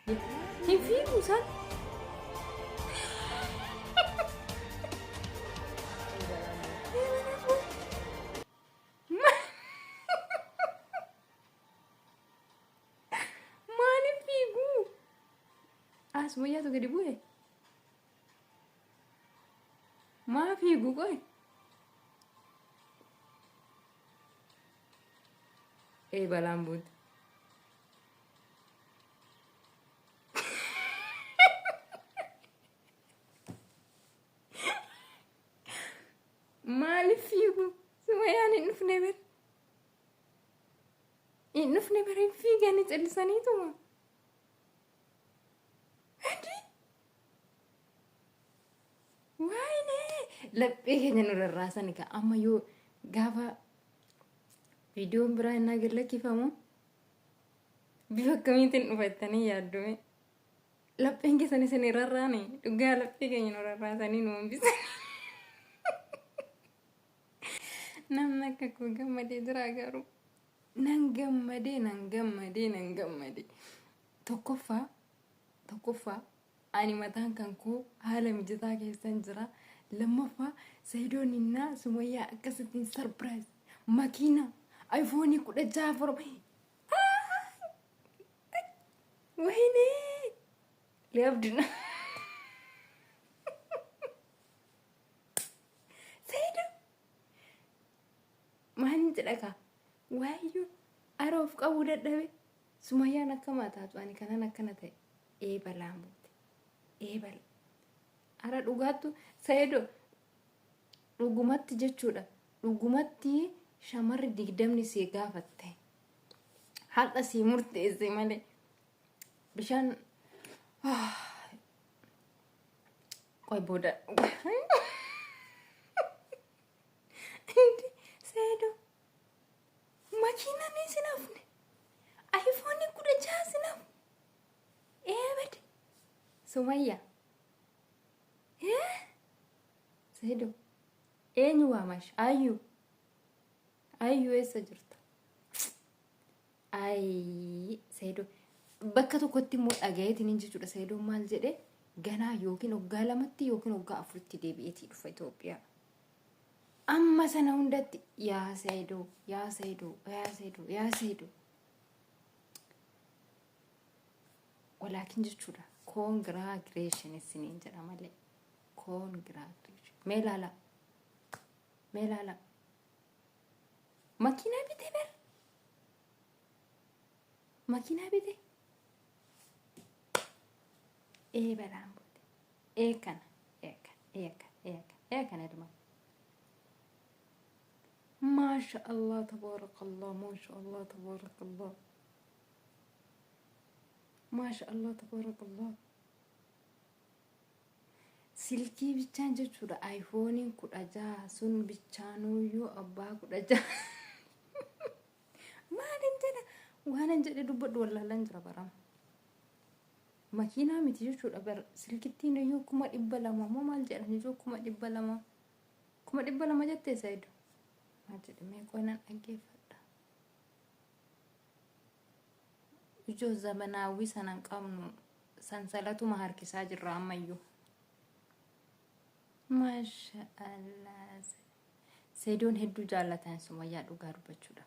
Hin fiigu isaan. Maaliif fiigu? As wayyaatu gadi bu'e. Maa fiigu qoy? Ee balaan buute. Maaliif fiigu? Sumayyaan hin dhufne bar. Hin dhufne bar hin fiigani callisaniituma. Adii. Waayine laphee keenya nu rarraasani ka amma yoo gaafa viidiyoon biraa innaa gad lakkifamu bifa akkamiitiin dhufattanii yaaddume. Lapheen keessan isin hin rarraane dhugaa laphee keenya nu rarraasanii nu hambisan. Namni akka koo gammadee jira garuu. Nan gammadee nan gammadee nan gammadee. Tokkoffaa tokkoffaa ani mataan kan koo haala mijataa keessan jira. Lammaffaa Sayidoon innaa Sumayyaa akkasittiin sarpiraayiz makiina ayifoonii 16 pro Wayinee liabdina. Sayido maal jedha kaa waayyoo ara of qabuu dadhabe Sumayyaan akkama taatu ani kanan akkana ta'e ee balaan buute ee bala ara dhugaattu Sayido dhugumatti jechuudha dhugumatti shamarri 20 si gaafatte har'a sii murteesse malee bishaan qoy booda Seedo makiinaan isin hafne ayifoonii 16 isin hafne ee bade Sumayya ee Seedo eenyu waamash ayyuu Ayyuu eessa jirta? Ayii Sayido bakka tokkotti immoo dhagayeetiin hin jechuudha. Sayidoon maal jedhe ganaa yookiin waggaa lamatti yookiin waggaa afuritti deebi'eetii dhufa Itoophiyaa. Amma sana hundatti yaa Sayidoo yaa Sayidoo yaa Sayidoo yaa Sayidoo. Walaakin jechuudha koongiraagireeshin isiniin jedha malee koongiraagireeshin mee ilaalaa mee ilaalaa. Makiinaa bite bar. Makiinaa bite. Ee balaan buute. Ee kana. Ee kana. Ee kana. Ee kana. Ee kana ilma. Maasha Allah tabaarakallah maasha Allah tabaarakallah. Maasha Allah tabaarakallah. Silkii bichaan jechuudha ayfooniin 16 sun bichaanuuyyuu abbaa 16 maalin jedha waanan jedhe dubbadhu wallaalan jira barama. Makiinaa miti jechuudha bar silkittiin iyyuu 200,000 moo maal jedhan iyyuu 200,000 200,000 jettee Sayidu maal jedhe mee qoy nan dhaggeeffadha. Ijoo zamanaawwii sana hin qabnu sansalatuma harkisaa jirra ammayyuu. Maasha Allah. Seedoon hedduu jaallatan Sumayyaa dhugaa dubbachuudha.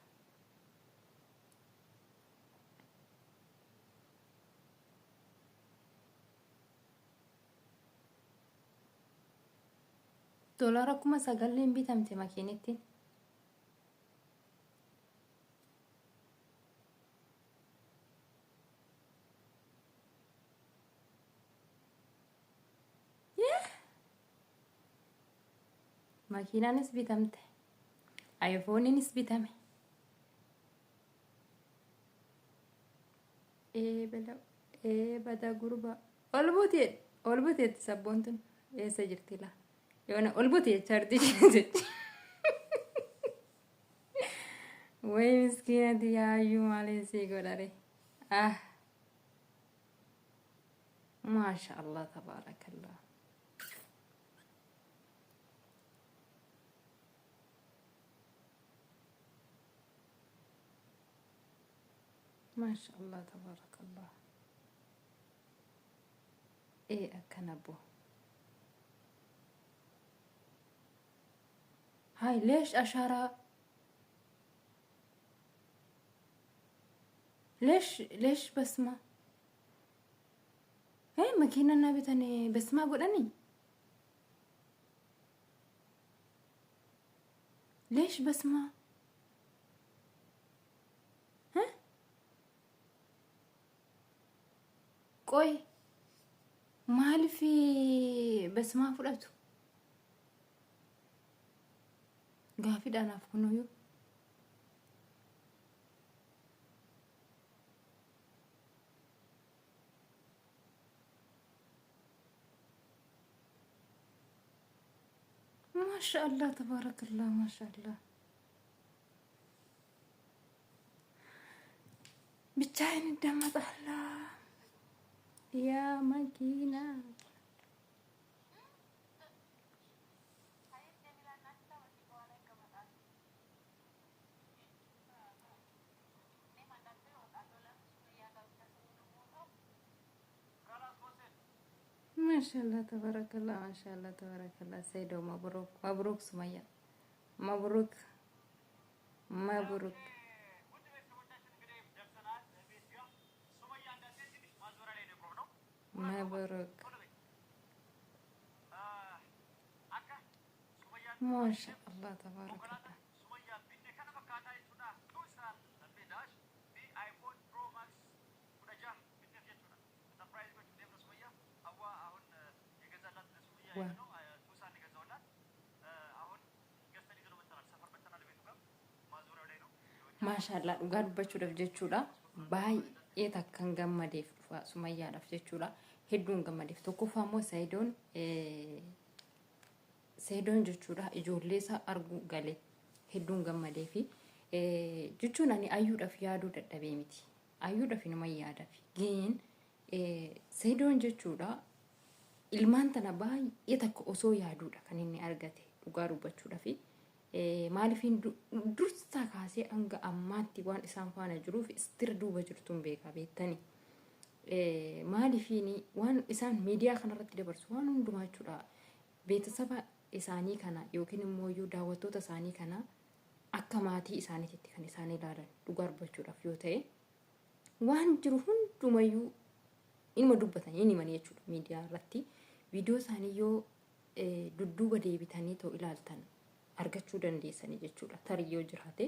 Doolaara 9,000 bitamte makiinittiin. Makiinaanis bitamte. Ayifooniinis bitame. Ee bala ee bada gurbaa. Ol buti ol buti jetti sabboontuun eessa jirti laa? Yoona ol buti jechaa jirti jechi. Way miskiinati yaayyuu maaliin sii godhare. Ah. Maasha Allah tabaarakallah. Maasha Allah tabaarakallah. Ee akkana boo. Hay leesh ashaaraa leesh leesh basma. Ee makiina naa bitane basmaa godhanii? Leesh basmaa? Qoy maaliif basmaa fudhatu? Gaafidha anaaf kunuyyuu. Maasha Allah tabaarakallah maasha Allah. ብቻዬን እደመጣለሁ። ያ መኪና ማሻላ ተበረከላ ማሻላ ተበረከላ። ሰይዶ መብሩክ መብሩክ፣ ሱመያ መብሩክ መብሩክ። መብሩክ ማሻአላ ተባረከላ። Maashaallah dhugaa dubbachuudhaaf jechuudha baay'ee takkan gammadeef dhufa sumayyaadhaaf jechuudha hedduun gammadeef tokkoffaa immoo sayidoon sayidoon jechuudha ijoollee isaa arguu galee hedduun gammadeefi jechuun ani ayyuudhaaf yaaduu dadhabee miti ayyuudhaaf inuma yaadafi giin sayidoon jechuudha ilmaan tana baay'ee takka osoo yaaduudha kan inni argate dhugaa dubbachuudhafi Maaliifin dursaa kaasee hanga ammaatti waan isaan faana jiruuf istira duuba jirtuun beekaa beektani. Maaliifiin waan isaan miidiyaa kanarratti dabarsu waan hundumaa jechuudha. Beetasaba isaanii kana yookiin immoo iyyuu daawwattoota isaanii kana akka maatii isaaniitti kan isaan ilaalan dhugaa dubbachuudhaaf yoo ta'e waan jiru hundumayyuu inuma dubbatanii hin himanii jechuudha miidiyaa irratti. Viidiyoo isaanii yoo dudduuba deebitanii too ilaaltan argachuu dandeessanii jechuudha. Tarii yoo jiraate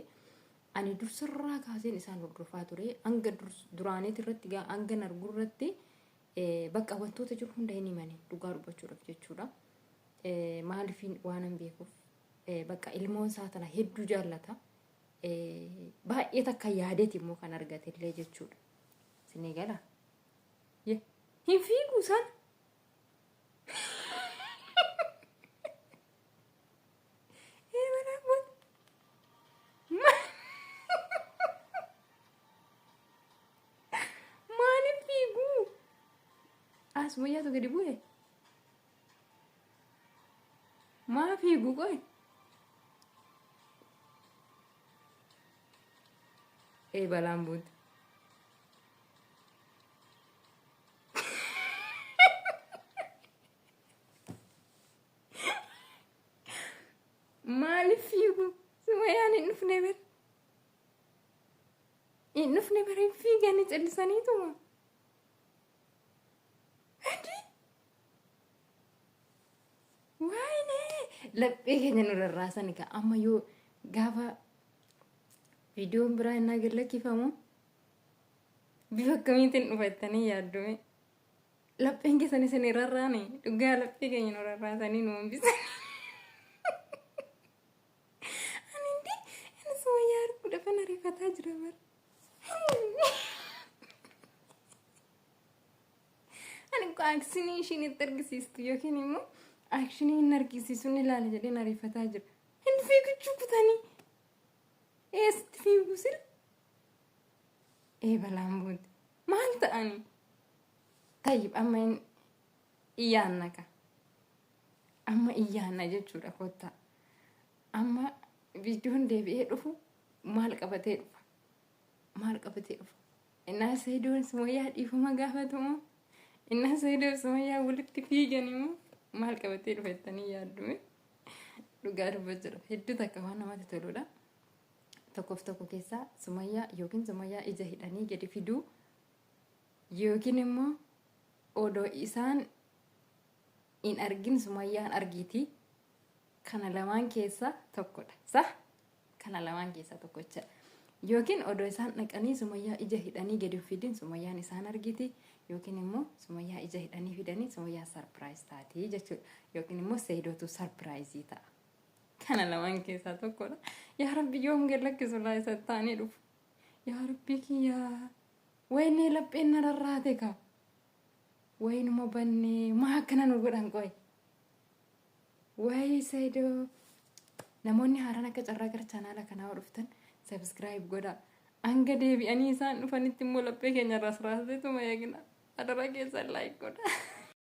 ani dursarraa kaaseen isaan hordofaa ture hanga duraaniit irratti gaa hanga arguu irratti bakka wantoota jiru hunda hin himanii dhugaa dubbachuudhaaf jechuudha. Maaliifin waanan beekuuf bakka ilmoon isaa tana hedduu jaallata. Baay'ee takka yaadeeti immoo kan argate illee jechuudha. Isinii gala. Hin fiiguu isaan. Maaliif fiiguu? As wayyaatu gadi bu'e. Maa fiigu qoy? Ee balaan buute. Maaliif fiigu? Sumayaan hin dhufne bira. Hin dhufne bira hin fiiganii callisaniituma. Adi. Waayine laphee keenya nu rarraasan egaa amma yoo gaafa viidiyoon biraa innaa gad lakkifamu bifa akkamiitiin dhufa jettanii yaaddume. Lapheen keessan isin hin rarraane dhugaa laphee keenya nu rarraasanii nu hambisan. Ani hindi ani sumayyaa arguudhaaf ariifataa jira bara. Ani koo aakshinii ishiin itti argisiistu yookiin immoo aakshinii hin argisiisu ni ilaala jedheen ariifataa jira. Hin fiigichuu kutanii. Eessatti fiigu sila? Ee balaan buute. Maal ta'anii? Tayyib amma hin iyyaanna ka. Amma iyyaanna jechuudha kottaa. Amma viidiyoon deebi'ee dhufu maal qabatee dhufa? Maal qabatee dhufa? Innaa Sayidoon Sumayyaa dhiifama gaafatu moo? Innaa Saidoo Sumayyaa walitti fiigan immoo maal qabatee dhufa jettanii yaaddume? Dhugaa dubbachuudhaaf hedduu takka waan namatti toludha. Tokkoof tokko keessaa Sumayyaa yookiin Sumayyaa ija hidhanii gadi fiduu yookiin immoo odoo isaan hin argin Sumayyaan argiiti. Kana lamaan keessaa tokkodha. Sah? Kana lamaan keessaa tokko jecha. Yookiin odoo isaan dhaqanii Sumayyaa ija hidhanii gadi hin fidin Sumayyaan isaan argiti. Yookiin immoo Sumayyaa ija hidhanii fidanii Sumayyaan surprise taati jechuudha. Yookiin immoo Seedootu surprise ta'a. Kana lamaan keessaa tokkodha. Yaa Rabbi, yoom gad lakkisu laa isa taanee dhufu? Yaa Rabbi kiyyaa. Wayinee, lapheen na rarraate kaa. Wayinuma bannee maa akkana nu godhan qoy? Wayi Seedoo. Namoonni haaraan akka carraa gara chaanaala kanaa yoo dhuftan subscribe godhaa. Hanga deebi'anii isaan dhufanitti immoo laphee keenya rasraaseetuma eegna. Adaraa keessan like godhaa.